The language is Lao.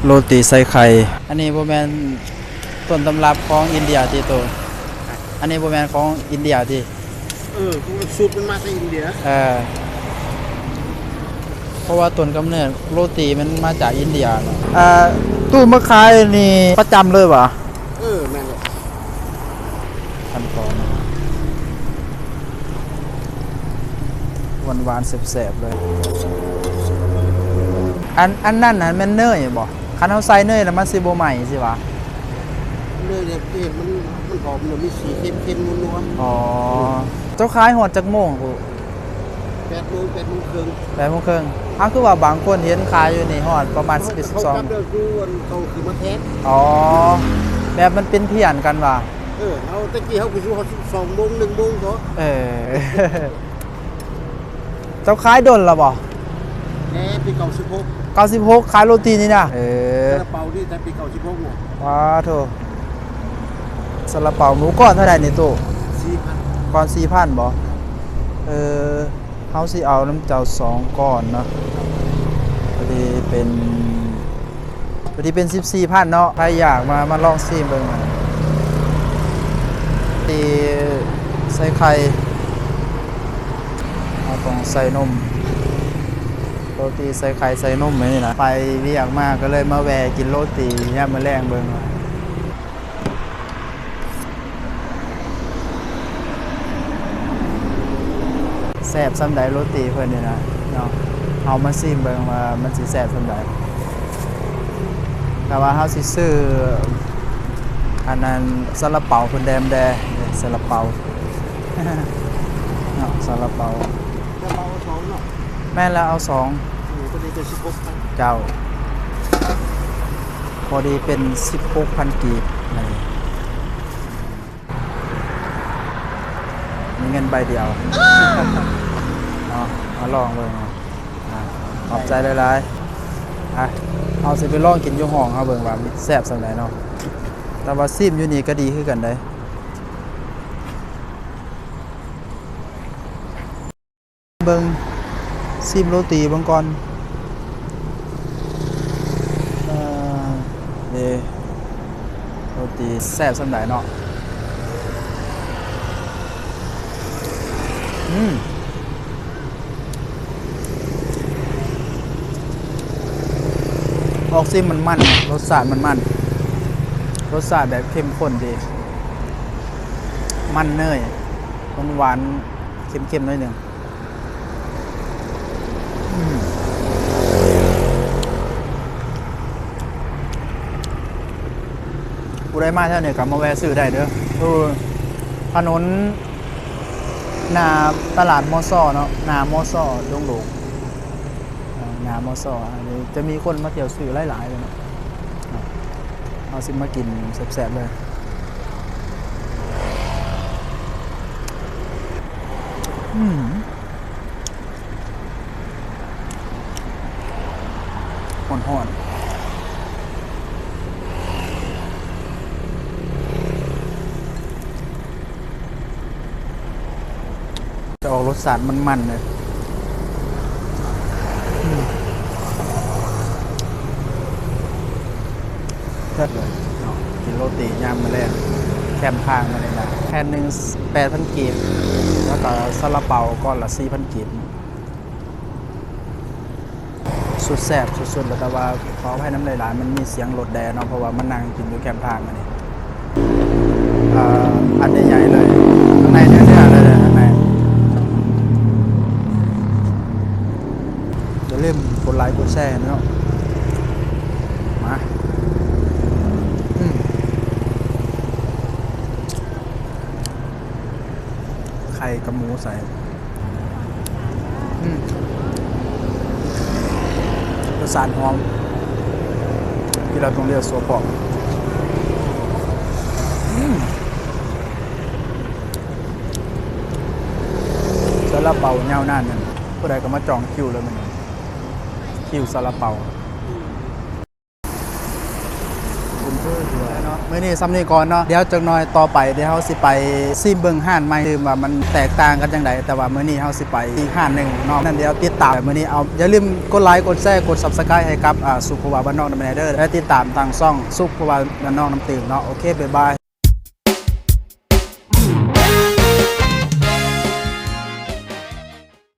ໂຣຕີໃສ່ໄຂ່. ອັນນີ້ບໍ່ແມ່ນຕົ້ນຕຳລັບຂອງອິນເດຍຕິໂຕ? ອັນນີ້ບໍ່ແມ່ນຂອງອິນເດຍຕິ? ເອີ ສູດມັນມາແຕ່ອິນເດຍ. ເອີ ເພາະວ່າຕົ້ນກຳເນີດໂຣຕີມັນມາຈາກອິນເດຍເນາະ. ອ່າ ຕູ້ມາຂາຍນີ້ປະຈຳເລີຍຫວາ? ເອີ ແມ່ນແຫຼະ. ຂັ້ນຕອນຫວານໆ ແຊບໆ ເລີຍ. ອັນ ອັນນັ້ນຫັ້ນແມ່ນເນີຍບໍ່? ຄັນເຮົາໃສ່ເນີຍແລ້ວມັນຊິບໍ່ໄໝ້ຊີ້ຫວາ? ເນີຍເຮັດມັນ ມັນຫອມ ມັນມີສີເຄັມໆ ນົວໆ. ອໍ ເຈົ້າຂາຍຮອດຈັກໂມງພຸ້ນ? ແປດໂມງ ແປດໂມງເຄິ່ງ. ແປດໂມງເຄິ່ງ. ອ້າວ ຄືວ່າບາງຄົນເຫັນຂາຍຢູ່ນີ້ຮອດປະມານສິບເອັດ ສິບສອງ. ເຂົາກັບເດີກຢູ່ ອັນເຂົາຄືມາແທນ. ອໍ ແບບມັນເປັນພຽນກັນຫວາ? ເອີ ເຮົາແຕ່ກີ້ເຮົາກໍຢູ່ຮອດສອງໂມງ ໜຶ່ງໂມງກໍ. ເອີ ເຈົ້າຂາຍດົນລະບໍ່? ແຕ່ປີເກົ້າສິບຫົກ. ເກົ້າສິບຫົກ ຂາຍໂຣຕີນີ້ນະ? ເອີ ຊາລາເປົານີ້ແຕ່ປີເກົ້າສິບຫົກ. ວ້າໂທ້ ຊາລາເປົາໝູກ້ອນເທົ່າໃດນີ້ຕູ້? ສີ່ພັນ. ກ້ອນສີ່ພັນບໍ່? ເອີ ເຮົາຊິເອົານຳເຈົ້າສອງກ້ອນເນາະ ພໍດີເປັນ ພໍດີເປັນສິບສີ່ພັນເນາະ. ໃຜຢາກມາ ມາລອງຊີມເບິ່ງ ໂຣຕີໃສ່ໄຂ່ ເຮົາຕ້ອງໃສ່ນົມ. ໂຣຕີໃສ່ໄຂ່ໃສ່ນົມແບບນີ້ນະ. ໄປວຽກມາກໍເລີຍມາແວ່ກິນໂຣຕີຍາມມື້ແລງເບິ່ງວ່າ ແຊບສ່ຳໃດໂຣຕີເພິ່ນນີ້ນະເນາະ. ເຮົາມາຊີມເບິ່ງວ່າມັນຊິແຊບສ່ຳໃດ. ແຕ່ວ່າເຮົາຊິຊື້ອັນນັ້ນ ຊາລາເປົາເພິ່ນແດ່ແດ່ ຊາລາເປົາເນາະ ຊາລາເປົາ. ຊາລາເປົາເອົາສອງເນາະ? ແມ່ນແລ້ວ ເອົາສອງ. ໂອ້ ໂຕນີ້ກໍສິບຫົກພັນ. ເຈົ້າ ພໍດີເປັນສິບຫົກພັນກີບ. ນີ້ ມີເງິນໃບດຽວເນາະ ມາລອງເບິ່ງ. ອາ ຂອບໃຈຫຼາຍໆ. ອາ ເຮົາຊິໄປລອງກິນຢູ່ຫ້ອງເຮົາເບິ່ງວ່າມັນແຊບສ່ຳໃດເນາະ. ແຕ່ວ່າຊີມຢູ່ນີ້ກໍດີຄືກັນເດ້. ເບິ່ງ ຊີມໂຣຕີເບິ່ງກ່ອນ. ເອີ ເດ ໂຣຕີແຊບສ່ຳໃດເນາະ. ອືມ ອອກສີມັນໆ ລົດຊາດມັນໆ ລົດຊາດແບບເຂັ້ມຂຸ້ນດີ ມັນເນີຍ ຫວານໆ ເຄັມໆ ໜ້ອຍໜຶ່ງ. ອືມ ຜູ້ໃດມາແຖວນີ້ກໍມາແວ່ຊື້ໄດ້ເດີ ຢູ່ຖະໜົນໜ້າຕະຫຼາດມໍສໍເນາະ ໜ້າມໍສໍດົງໂດກ ເອີ ໜ້າມໍສໍ ອັນນີ້ຈະມີຄົນມາທ່ຽວຊື້ຫຼາຍໆ ເລີຍເນາະ. ເຮົາຊິມາກິນແຊບໆ ເລີຍ. ອືມ ຮ້ອນໆ ຈະອອກລົດຊາດມັນໆ ເລີຍ. ອືມ ເລີດເລີຍເນາະ ກິນໂຣຕີຍາມມື້ແລງ ແຄມທາງມານີ້ນະ ແຜ່ນໜຶ່ງແປດພັນກີບ ແລ້ວກໍຊາລາເປົາກ້ອນລະສີ່ພັນກີບ. ສຸດແຊບສຸດໆ ແລ້ວ ແຕ່ວ່າຂໍອະໄພນຳຫຼາຍໆ ມັນມີສຽງລົດແດ່ເນາະ ເພາະວ່າມານັ່ງກິນຢູ່ແຄມທາງອັນນີ້. ເອີ ອັນໃຫຍ່ໆ ເລີຍ ຂ້າງໃນເນື້ອໆ ເລີຍ ຂ້າງໃນ. ຢ່າລືມກົດໄລກົດແຊເນາະ ມາ. ອືມ ໄຂ່ກັບໝູໃສ່. ອືມ ລົດຊາດຫອມ ກິນແລ້ວຕ້ອງລຽກຊົ່ວປອກ. ອືມ ຊາລາເປົາຍາວນານແມ່ນ ຜູ້ໃດກໍມາຈອງຄິວເລີຍແມ່ນ ຄິວຊາລາເປົາ. ອືມ ຄຸ້ນເຄີຍຢູ່ແລ້ວເນາະ ມື້ນີ້ສ່ຳນີ້ກ່ອນເນາະ ດຽວຈັກໜ່ອຍຕໍ່ໄປ ດຽວເຮົາຊິໄປຊີມເບິ່ງຮ້ານໃໝ່ ຕື່ມວ່າມັນແຕກຕ່າງກັນຈັ່ງໃດ. ແຕ່ວ່າມື້ນີ້ເຮົາຊິໄປອີກຮ້ານໜຶ່ງເນາະ ນັ້ນດຽວຕິດຕາມ. ມື້ນີ້ເອົາ ຢ່າລືມກົດໄລ ກົດແຊ ກົດ Subscribe ໃຫ້ກັບ ອາ ສຸກພູວາບ້ານນອກນຳແດ່ເດີ ແລະ ຕິດຕາມທາງຊ່ອງສຸກພູວາບ້ານນອກນຳຕື່ມເນາະ. ໂອເຄ ບາຍບາຍ.